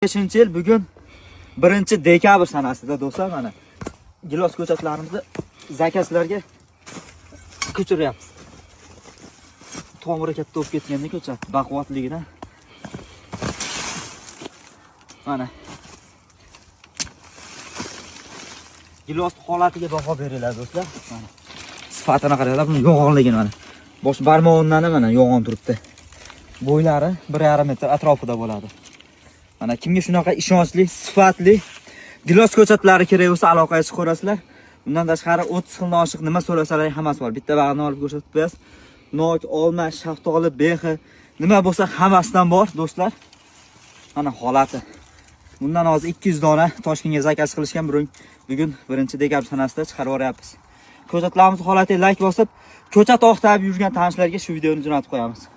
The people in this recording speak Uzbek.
5-yil bugun 1 dekabr sanasida do'stlar, mana gilos ko'chatlarimizni zakazlarga ko'chiryapmiz. Tomiri katta bo'lib ketganda ko'chat baquvvatligidan. Mana gilos holatiga baho beringlar do'stlar. Mana sifatini qaranglar, buni yo'g'onligini mana. Bosh barmog'imdan mana yo'g'on turibdi. Bo'ylari 1,5 metr atrofida bo'ladi. Mana kimga shunaqa ishonchli, sifatli gilos ko'chatlari kerak bo'lsa, aloqaga chiqaverasizlar. Bundan tashqari 30 xildan oshiq nima so'rasalar hammasi bor. Bitta bag'ini olib ko'rsatib qo'yasiz. Nok, olma, shaftoli, bexi nima bo'lsa hammasidan bor do'stlar. Mana holati. Bundan hozir 200 dona Toshkentga zakaz qilishgan, bugun 1 dekabr sanasida chiqarib yuboryapmiz. Ko'chatlarimiz holatiga like bosib, ko'chat oqtarib yurgan tanishlarga shu videoni jo'natib qo'yamiz.